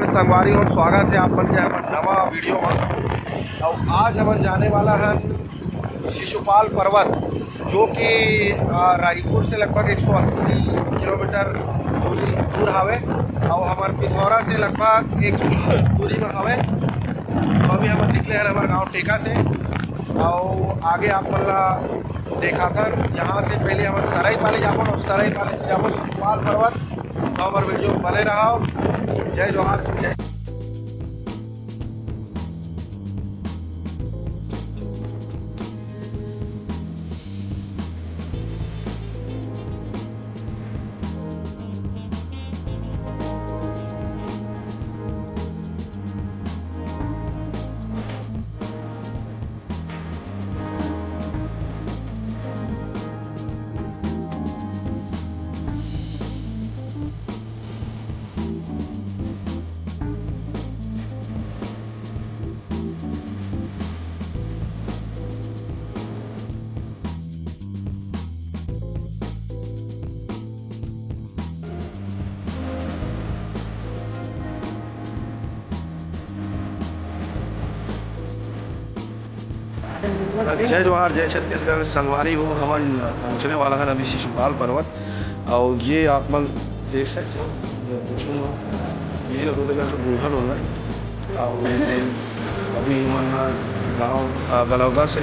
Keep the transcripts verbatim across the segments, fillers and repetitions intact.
संगवारी हो, स्वागत हे आप मन के हमर नवा वीडियो में। अउ आज हमन जाने वाला हन शिशुपाल पर्वत, जो कि, अ, रायपुर से लगभग एक सौ अस्सी किलोमीटर दूरी, दूर हावे, अउ हमर पिथौरा से लगभग एक दूरी में हावे। तो अभी हमन निकले हन हमर गांव टेका से, अउ आगे आप मन ला देखाथन। यहाँ से पहले हमन सराईपाली जाबो, अउ सराईपाली से जाबो शिशुपाल पर्वत। तो हमर वीडियो में बने रहो। जय जोहार, जय जय जोहार, जय छत्तीसगढ़। संगवारी हो, हमन पहुँचने वाला हन अभी शिशुपाल पर्वत। अउ ये आप मन देख सकते हो, ये कुछ हुआ, ये लोग का तो बूढ़ा लोग है। अउ अभी हमन गाँव, अ, गलौदा से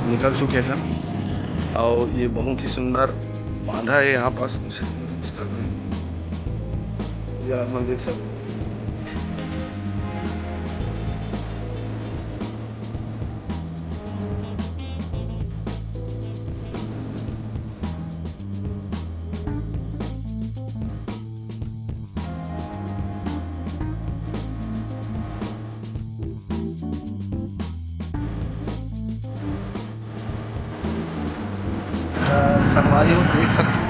निकल चुके हैं। अउ ये बहुत ही सुंदर बांधा है यहाँ पास। ये आप मन देख सकते हो। संगवारी हो, देख सकते हो।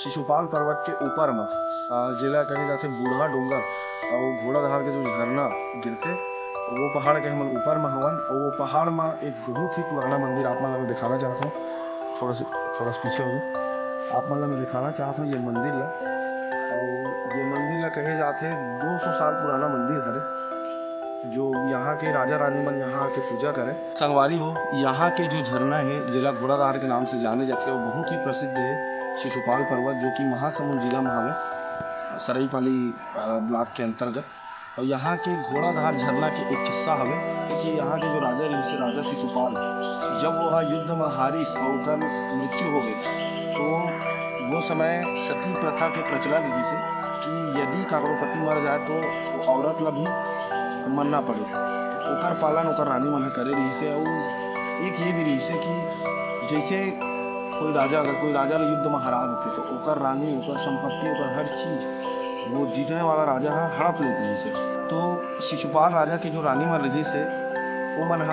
शिशुपाल पर्वत के ऊपर म, अ, जेला कहे जाथे बूढ़ा डोंगर, अउ घोड़ाधार के जो झरना गिरथे, वो पहाड़ के हमन ऊपर म हवन। अउ वो पहाड़ म एक बहुत ही पुराना मंदिर आप मन ला मैं दिखाना चाहत हूँ। थोड़ा सा, थोड़ा सा पीछे हो जाओ। आप मन ला मैं दिखाना चाहत हूँ ये मंदिर ला। अउ ये मंदिर ला कहे जाथे दो सौ साल पुराना मंदिर हरे, जो यहाँ के राजा रानी मन यहाँ आके पूजा करे। संगवारी हो, यहाँ के जो झरना हे, जेला घोड़ाधार के नाम से जाने जाथे, वो बहुत ही प्रसिद्ध हे। शिशुपाल पर्वत, जो कि महासमुंद जिला में हवे, सरईपाली, अ, ब्लॉक के अंतर्गत। और यहाँ के घोड़ाधार झरना के एक किस्सा हवे कि यहाँ के जो राजा रहिस हे, राजा शिशुपाल, जब वो ह युद्ध में हारिस और ओकर मृत्यु हो गई, तो वो समय सती प्रथा के प्रचलन रहिस हे कि यदि काकरो पति मर जाए, तो वो औरत ला भी मरना पड़े। ओकर पालन ओकर रानी मन ह करे रहिस हे। अउ एक ये भी रहिस हे कि जैसे कोई राजा, अगर कोई राजा ल युद्ध म हरा देथे, तो ओकर रानी, ओकर संपत्ति, ओकर हर चीज वो जीतने वाला राजा ह हड़प लेत रहिस हे। तो शिशुपाल राजा के जो रानी मन रहिस हे, वो मन ह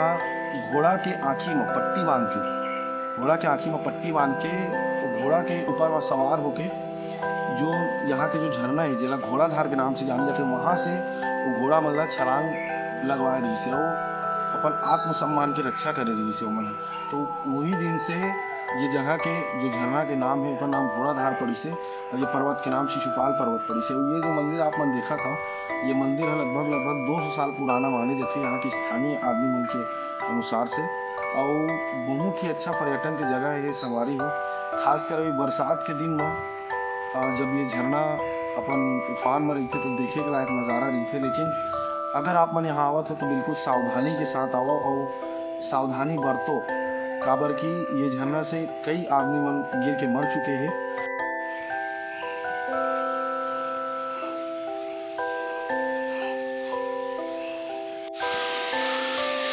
घोड़ा के आँखी म पट्टी बांध के, घोड़ा के आँखी म पट्टी बांध के, वो घोड़ा के ऊपर म सवार होके जो यहाँ के जो झरना हे, जेला घोड़ाधार के नाम से जाने जाथे, वहाँ से वो घोड़ा मन ला छलांग लगवाए रहिस हे, वो अपन आत्मसम्मान के रक्षा करे रहिस हे ओमन ह। तो वही दिन से ये जगह के जो झरना के नाम हे, ओकर नाम घोड़ाधार पड़िस हे, और ये पर्वत के नाम शिशुपाल पर्वत पड़िस हे। ये जो मंदिर आप मन देखत हव, ये मंदिर ह लगभग, लगभग दो सौ साल पुराना माने जाथे यहाँ के स्थानीय आदमी मन के अनुसार से। और बहुत ही अच्छा पर्यटन के जगह हे ये, संगवारी हो, खासकर अभी बरसात के दिन म, अ, जब ये झरना अपन उफान म रहिथे, तो देखे के लायक नज़ारा रहिथे। लेकिन अगर आप मन यहाँ आवत हो, तो बिल्कुल सावधानी के साथ आवव और सावधानी बरतो, काबर कि ये झरना से कई आदमी मन गिर के मर चुके हे।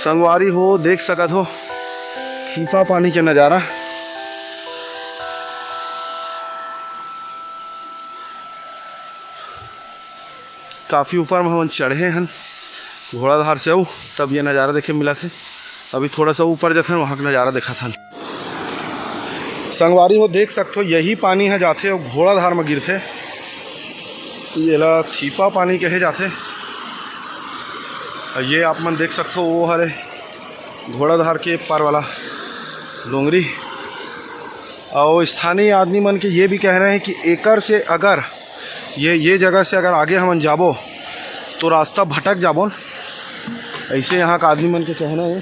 संगवारी हो, देख सकत हो थीपा पानी के नज़ारा। काफ़ी ऊपर में हमन चढ़े हन घोड़ाधार से, अउ तब ये नज़ारा देखे मिलत हे। अभी थोड़ा सा ऊपर जाथन, वहाँ के नज़ारा देखत हन। संगवारी हो, देख सकथो, यही पानी ह जाथे अउ घोड़ाधार म गिरथे। येला थीपा पानी कहे जाथे। अउ ये आप मन देख सकथो, वो हरे घोड़ाधार के पार वाला डोंगरी। अउ स्थानीय आदमी मन के ये भी कहना हे कि एकर से अगर ये, ये जगह से अगर आगे हमन जाबो, तो रास्ता भटक जाबो। ऐसे यहाँ का आदमी मन के कहना हे।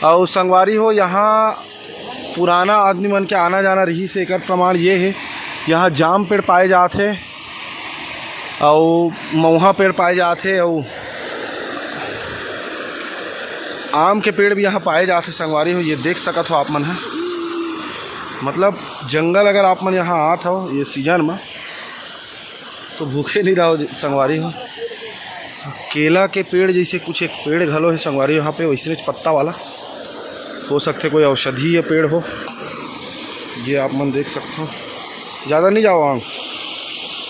अउ संगवारी हो, यहाँ पुराना आदमी मन के आना जाना रहिस हे, एकर प्रमाण ये हे, यहाँ जाम पेड़ पाए जात हे, अउ मउहा पेड़ पाए जात हे, अउ आम के पेड़ भी यहाँ पाए जात हे। संगवारी हो, ये देख सकत हो आप मन ह, मतलब, जंगल अगर आप मन यहाँ आत हो ये सीजन म, तो भूखे नहीं रहो संगवारी हो। केला के पेड़ जैसे कुछ एक पेड़ घलो हे संगवारी, यहाँ पे वैसने पत्ता वाला, हो सकथे कोई औषधीय पेड़ हो। ये आप मन देख सकते हो, ज़्यादा नहीं जाओ आम।